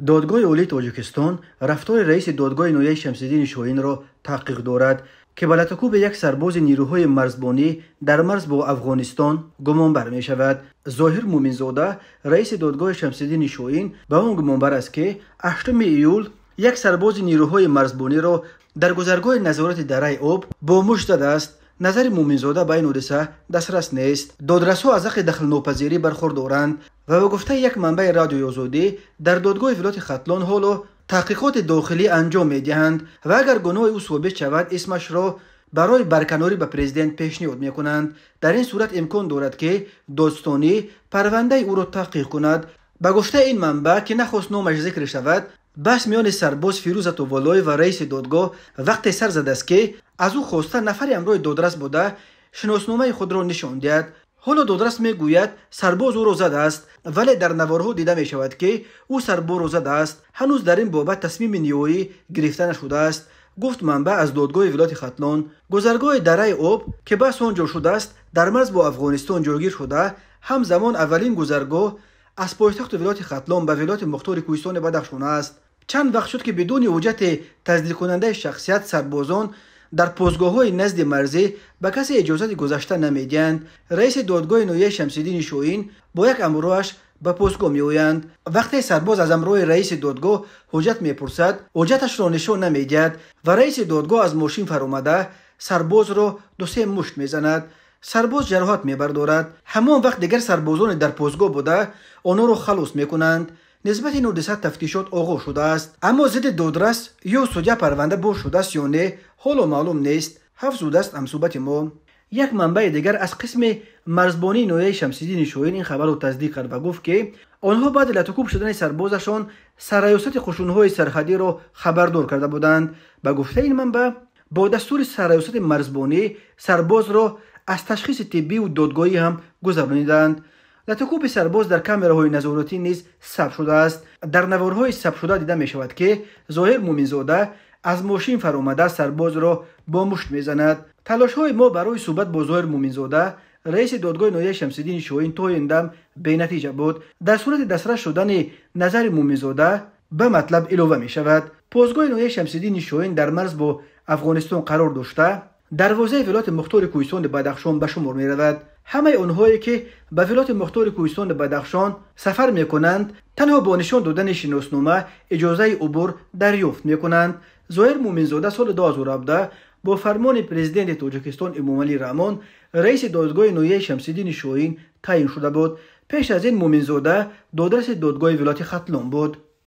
Додгоҳи Олии Тоҷикистон рафтори раиси додгоҳи ноҳияи Шамсиддини Шоҳинро таҳқиқ дорад, ки ба латукӯби як сарбози нирӯҳои марзбонӣ дар марз бо Афғонистон гумонбар мешавад. Зоҳир Муминзода, раиси додгоҳи Шамсиддини Шоҳин, ба он гумонбар аст, ки 8 июл як сарбози нирӯҳои марзбониро дар гузаргоҳи назорати дараи об бо мушт задааст. Назари Муминзода ба ин ҳодиса дастрас нест. Додрасҳо аз ҳаққи дахлнопазирӣ бархурдоранд ва ба гуфтаи як манбаи Радиои Озодӣ, дар додгоҳи вилояти Хатлон ҳоло таҳқиқоти дохилӣ анҷом медиҳанд ва агар гуноҳи ӯ собит шавад, исмашро барои барканорӣ ба президент пешниҳод мекунанд. Дар ин сурат имкон дорад, ки додстонӣ парвандаи ӯро таҳқиқ кунад. Ба гуфтаи ин манбаъ, ки нахост номаш зикр шавад, баҳс миёни сарбоз Фирӯз Атовуллоев ва раиси додгоҳ вақте сар задааст, ки аз ӯ хоста нафаре ҳамроҳи додрас буда шиносномаи худро нишон диҳад. Ҳоло додрас мегӯяд, сарбоз ӯро задааст, вале дар наворҳо дида мешавад, ки ӯ сарбозро задааст. Ҳанӯз дар ин бобат тасмими ниҳоӣ гирифта нашудааст, гуфт манбаъ аз додгоҳи вилояти Хатлон. Гузаргоҳи дараи об, ки баҳс он ҷо шудааст, дар марз бо Афғонистон ҷойгир шуда, ҳамзамон аввалин гузаргоҳ аз пойтахти вилояти Хатлон ба вилояти мухтори Кӯҳистони Бадахшон аст. Чанд вақт шуд, ки бидуни ҳуҷҷати тасдиқкунандаи шахсият сарбозон дар постгоҳҳои назди марзӣ ба касе иҷозати гузашта намедиҳанд. Раиси додгоҳи ноҳияи Шамсиддини Шоҳин бо як ҳамроҳаш ба постгоҳ меоянд. Вақте сарбоз аз ҳамроҳи раиси додгоҳ ҳуҷҷат мепурсад, ҳуҷҷаташро нишон намедиҳад ва раиси додгоҳ аз мошин фаромада сарбозро ду-се мушт мезанад. Сарбоз ҷароҳат мебардорад. Ҳамон вақт дигар сарбозоне дар постгоҳ буда онҳоро халос мекунанд. Нисбати ин ҳодиса тафтишот оғоз шудааст, аммо зидди додрас ё судя парванда боз шудааст ё не, ҳоло маълум нест. Ҳафт зудааст ҳамсӯҳбати мо. Як манбаи дигар аз қисми марзбонии ноҳияи Шамсиддини Шоҳин ин хабарро тасдиқ кард ва гуфт, ки онҳо баъди латукӯб шудани сарбозашон сарраёсати қушунҳои сарҳадиро хабардор карда буданд. Ба гуфтаи ин манбаъ, бо дастури сарраёсати марзбонӣ сарбозро аз ташхиси тиббиву додгоҳӣ ҳам гузарониданд. Латукӯби сарбоз дар камераҳои назоратӣ низ сабт шудааст. Дар наворҳои сабтшуда дида мешавад, ки Зоҳир Муминзода аз мошин фаромада сарбозро бо мушт мезанад. Талошҳои мо барои суҳбат бо Зоҳир Муминзода, раиси додгоҳи ноҳияи Шамсиддини Шоҳин, то ин дам бенатиҷа буд. Дар сурати дастрас шудани назари Муминзода ба матлаб илова мешавад. Постгоҳи ноҳияи Шамсиддини Шоҳин дар марз бо Афғонистон қарор дошта, дарвозаи вилояти мухтори Кӯҳистони Бадахшон ба шумор меравад. Ҳамаи онҳое, ки ба вилояти мухтори Кӯҳистони Бадахшон сафар мекунанд, танҳо бо нишон додани шиноснома иҷозаи убур дарёфт мекунанд. Зоҳир Муминзода соли 2017 бо фармони президенти Тоҷикистон Эмомалӣ Раҳмон раиси додгоҳи ноҳияи Шамсиддини Шоҳин таъин шуда буд. Пеш аз ин Муминзода додраси додгоҳи вилояти Хатлон буд.